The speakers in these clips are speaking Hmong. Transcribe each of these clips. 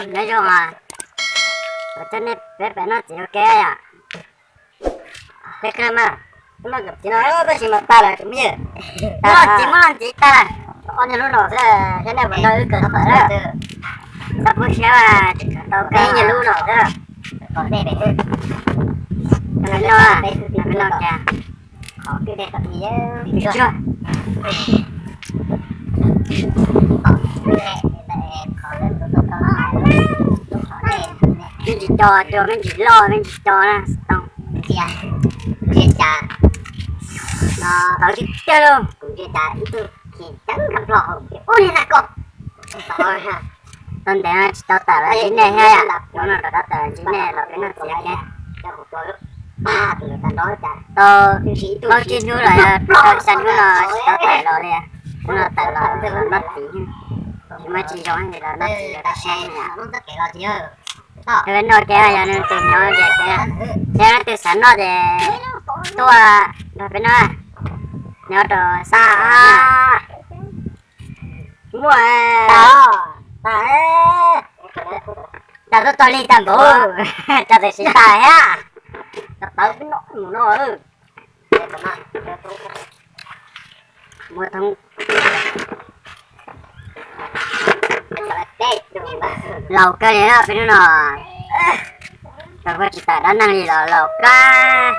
Nyob zoo os, coj nej peb pem noj txiv ua ke yom. Peb qab mas, noj txiv no tab sis mas tas lawm tus me nyuam. Noj txiv muab noj txiv tas lawm. Ob niag lub no xwb, thiab nej puas nrog wb kawm tawm lawm? Txhob pub siab, tsis kawm tau, peb niag lub no xwb. Noj, noj kiag. Meej tsis co, co meej tsis loj, meej tsis co na, tau. Tau tiag tiag lauj. Tau ntev no tsis tau tawm los ntsib nej thiab yom, hnub no rov qab tawm los ntsib nej los peb noj txiv thiab. Tau plaub tsib hnub los yog rau xya hnub no tsis tau tawm los li, hnub no tawm los noj txiv, tsis muaj tsis zoo li los noj txiv los rau seb yom. Peb noj ke yog nws tus nyob ze peb, yog leej twg xav noj ces tuaj nrog peb noj, nyob rau xa. Muaj tas, tas, tas tuaj txog li tas npaum, tas tam sim tas thiab. Tawv mus no, mus thoob. Laus kawg li no peb hnub no, tau koj tsis tas dab neeg li los laus kawg,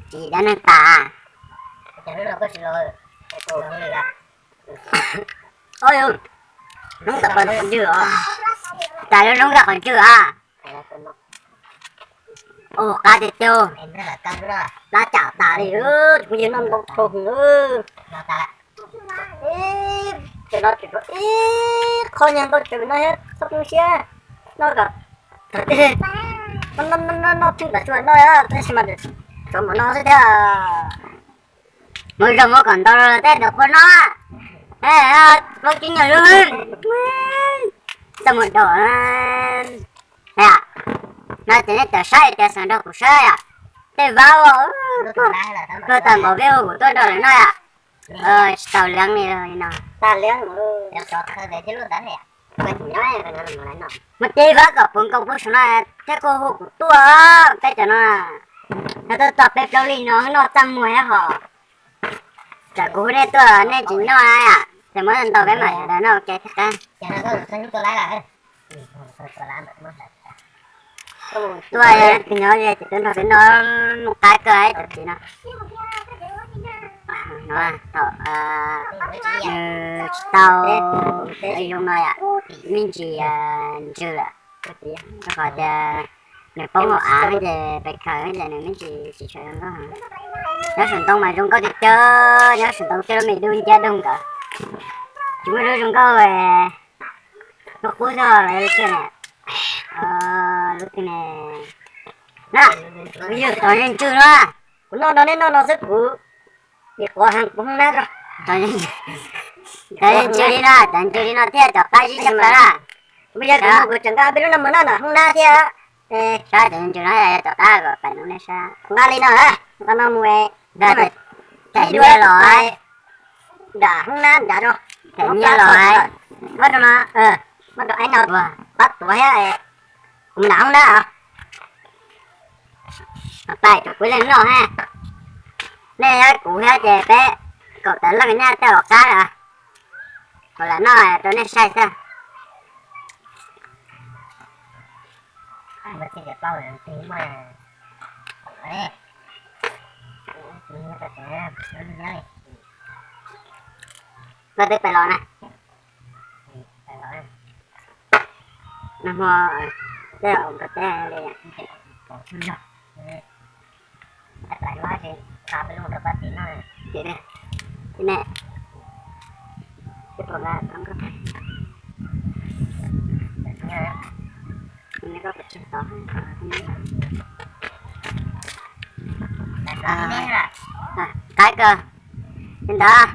tsis dab neeg tas. Hnub tom qhov ntswg os, tas lub hnub tom qhov ntswg a. Ua qab tiag tiag, plab tsam tas li, kuv yawg noj ntau dhau heev. Ces no tseem tshuav ib qho nyuag ntau tseem no thiab, txhob poob siab, noj kom, noj noj tsheej kom tsuag noj, tab sis mas tshuav mus no xwb thiab. Mus zog mus kom ntau los tej ntawd puas noj, puas cib nyuag lub, txaj muag dog. No ces nej tawm saib tias xav nrog kuv saib yom, tej vab pluag tas npaum peb hu kuv tuaj nrog lawv noj yom. Tsis tau leeb li no. Mus ces vab kom puv nkaus puag saum no thiab kuj hu kuv tuaj, peb cov no, no tuaj txog peb plaub li no noj txaj muag thiab hos. Tsam kuv hu nej tuaj nej tsis noj na, ces muab ntau peb mam li noj ua ke thiab qab. Tuaj yog tus nyob ze ces tuaj nrog peb noj, noj qab kawg ib cov txiv no. No thaum nws tsis tau zoo no yom, me ntsis ntsws lawm, rau qhov tias nws poob hauv av ces pes khaws ces nws me ntsis tsis tshua zoo nkauj. Nyob saum ntoo mas zoo nkauj tiag tiag, nyob saum ntoo tej lub me dub nciab doog nkawd, tsis muaj lub zoo nkauj. Lub qub xwb los lub twg ne? Na, kuv yug tov yeej ntsws no, kuv noj no nej noj no xwb kuv, nim quav heev kuv hoob nab rau. Tov yeej ntsws li no, tov ntsws li no thiaj cov qab zib tshaj plaws na. Kuv yog kuv mus kuv tseem nqa peb lub no mus noj nram hoob nab thiab. Saib tov yeej ntsws no yog cov qab kom pais noj nej saib. Nqa li no, nqa no mus, nqa nyiaj los, nram hoob nab nrad rau, nyiaj los, muab rau no, muab rau aib no, pab tuav thiab, kuv mus nram hoob nab os. Pais rau kuv leej noj ha. Nej yog kuv thiab ces peb kaum tawm leej nyaj tej hauv qab lawm, kuv lam noj rau nej saib xwb. Koj twb pais los na. Nag hmo tej ua nkaus teb li. Qaib kawg li ntawd,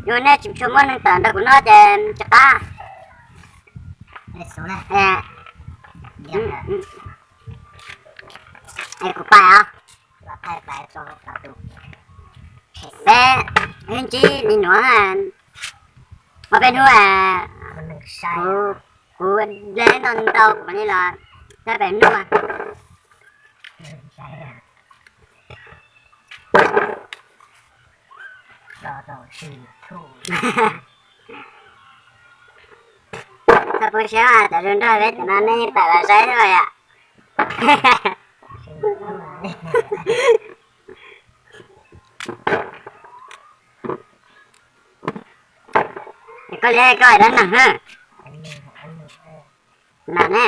yog nej tsis tshua muaj neeg tawm nrog kuv noj ces tsis qab. Es kuv pais os. Peb, wb ntsib li nuav, muaj peb hnub, Kuv, kuv dleb no ntau kuv li los thaj pem nuj. Txhob poob siab, cov zoo nraug peb cov no nej tawm los saib xwb yom. Koj liab koj dab neeg na. Nam ne,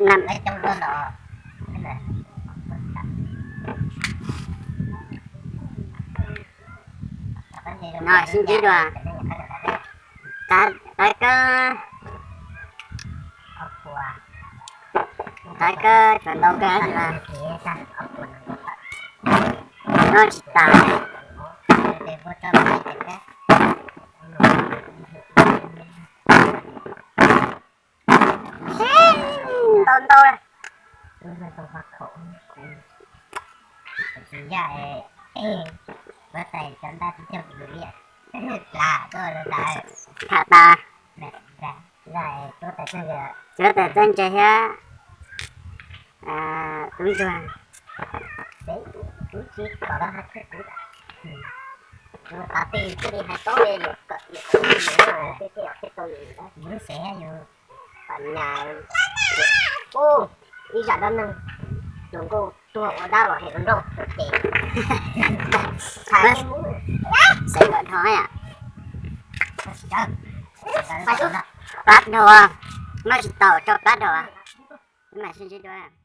nam, no sib ntsib dua. Tab kawg, tab kawg tsuas ntau kawg na. No tsis tas. Ntau ntau. Tham tas. Cuab tais txawj ntse thiab. Tub ntsuag. Ib zam dab neeg, tus nkauj tuag ua dab los hem nrauj ces xeev kom dhau. Plab dhau, noj tsis tau tso plab dhau. Mam sib ntsib dua.